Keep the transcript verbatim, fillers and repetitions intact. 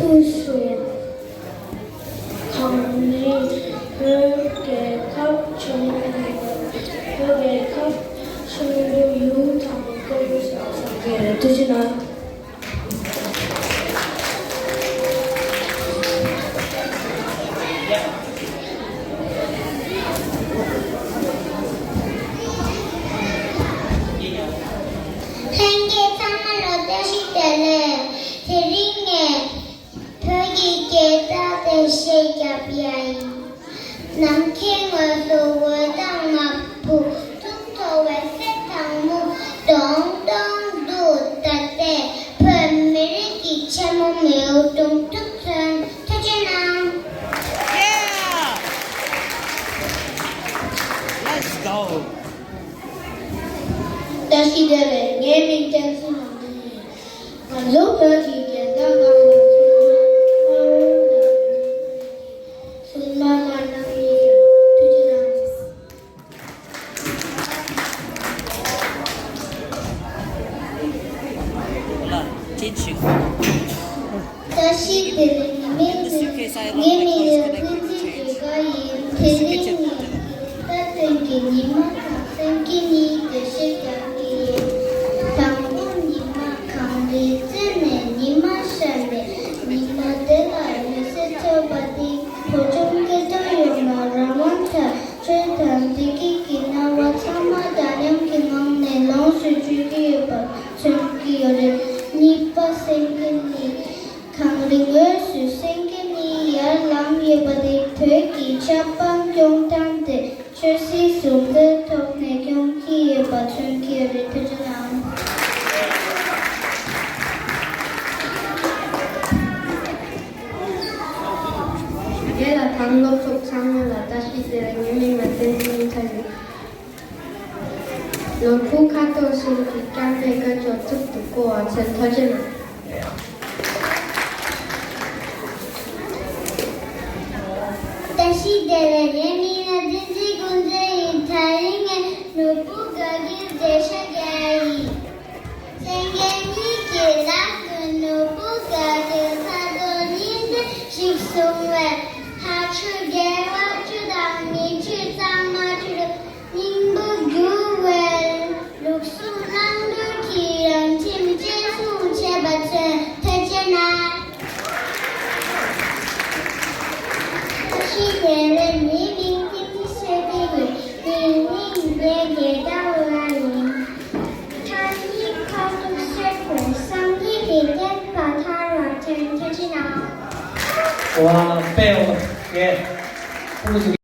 ཀུན་སུ། གངས་རི་བོད་རྒྱལ་ཁབ་ཆེན་པོ་བོད་རྒྱལ་ཁབ་ཆེན་པོ་ཡུལ་དང་ཀུན་སུ་ཐུགས་རྗེ་གནང་། ལྷན་རྒྱས་ཚང་མ་ལ་བཀྲ་ཤིས་བདེ་ལེགས། དེ་རིང་ངས་བོད་ཀྱི་རྒྱལ་དར་དེ་གཞས་བརྒྱབ་ཡ་ཡིན། ནམ་མཁའི་ངོས་སུ་འོད་མདངས་དམར་པོ། ཐུགས་མཐོ་བའི་གསེར་དང་དངུལ་ཏོང་ཏོང་འདུག་ད་ལྟའི་བོད་མི་རིགས་ཀྱི་ཆེན་མོ་མིའུ་གདུང་ཐུགས་མཚོན། ཐུགས་རྗེ་གནང་། Yeah! Let's go! བཀྲ་ཤིས་བདེ་ལེགས། ངའི་མིང་བསྟན་འཛིན་ནོར་བུ་ཡིན། ང་ཚོ་བོད་ཀྱི་རྒྱལ་དར་སྒང་ལ་ཚོགས་ཆུང་དཔའ་བོ་དང་། སུམ་པ་མ་གནང་ཡིན། ཐུགས་རྗེ་གནང་། བཀྲ་ཤིས་བདེ་ལེགས། ངའི་མིང་ངའི་མིང་ལ་ཕུན་ཚོགས་སྒྲོལ་དཀར་ཡིན། དེ་རིང་ངས་ད་ཐེངས་ཀྱི་ཉི་མ་དང་སེང་གེ་གཉིས་དེ་གཞས་བརྒྱབ་ཀྱི་ཡིན། དང་པོ་ཉི་མ་གངས་རིའི་རྩེ་ནས་ཉི་མ་ཤར་ནས། ཉི་མ་དེ་ལ་འོད་ཟེར་འཕྲོས་པ་དེ། བོད་ལྗོངས་སྐྱིད་སྡུག་ཡོངས་ལ་རང་དབང་ཐོབ། ཆོས་དང་བདེ་སྐྱིད་ཀྱི་སྣང་བ་ཚང་མ་འདྲ་མཉམ་གྱི་ངང་ནས་ལོངས་སུ་སྤྱོད་ཀྱི་ཡོད་པ་མཚོན་གྱི་ཡོད་རེད། གཉིས་པ་སེང་གེ་གཉིས། གངས་རིའི་ངོས་སུ་སེང་གེ་གཉིས་ཡར་ལངས་ཡོད་པ་དེ་བོད་ཀྱི་ཆབ་འབངས་སྐྱོང་སྟངས་དེ་ཆོས་སྲིད་ཟུང་འབྲེལ་ཐོག་ནས་སྐྱོང་གི་ཡོད་པ་མཚོན་གྱི་ཡོད་རེད། ཐུགས་རྗེ་གནང་། རྒན་ལགས་དང་སློབ་ཕྲུག་ཚང་མ་ལ་བཀྲ་ཤིས་བདེ་ལེགས། ངའི་མིང་ལ་བསྟན་འཛིན་ཚ་ཡིན། ནོར་བུ་ཁ་དོག་གསུམ་གྱི་རྐང་པའི་སྐད་ཅོར་ཐུག་ཏུ་བསྐོར་བ་མཚོན། ཐུགས་རྗེ་གནང་། བཀྲ་ཤིས་བདེ་ལེགས། ངའི་མིང་ལ་བསྟན་འཛིན་ཀུན་བཟང་ཡིན། དེ་རིང་ངས་ནོར་བུ་དགའ་སྐྱིད་མཛད་ཤག་རྒྱག་ཡིན། སེང་གེ་གཉིས་ཀྱི་ལག་ཏུ་ནོར་བུ་དགའ་སྐྱིད་ས་རྡོ་གཉིས་ཏེ་ཞིག་གསུངས་པས། ལྷ་ཆོས་དགེ་བ་བཅུ་དང་ཉེས་སྤྱོད་གཙང་མ་བཅུ་ལ་སྙིང་པོར་གྱུར་པའི་ལུགས་སྲོལ་བླང་དོར་གྱི་རང་ཁྱིམ་གཅེས་སྲུང་བྱེད་པ་མཚོན། ཐུགས་རྗེ་གནང་། བཀྲ་ཤིས་བདེ་ལེགས། ངའི་མིང་བསྟན་འཛིན་ཚེ་བརྟན་ཡིན། ངའི་མིང་ངའི་རྒྱལ་དར་ལ་ཡིན། ཐང་ཉིད་ཁ་ཐུག་སེར་པོ་སངས་རྒྱས་ཀྱི་བསྟན་པ་དར་བར་མཚོན། ཐུགས་རྗེ་གནང་། ཝ་དཔེ་ཡག་པོ་རེད། ཀུ་ལུ་ཟུ།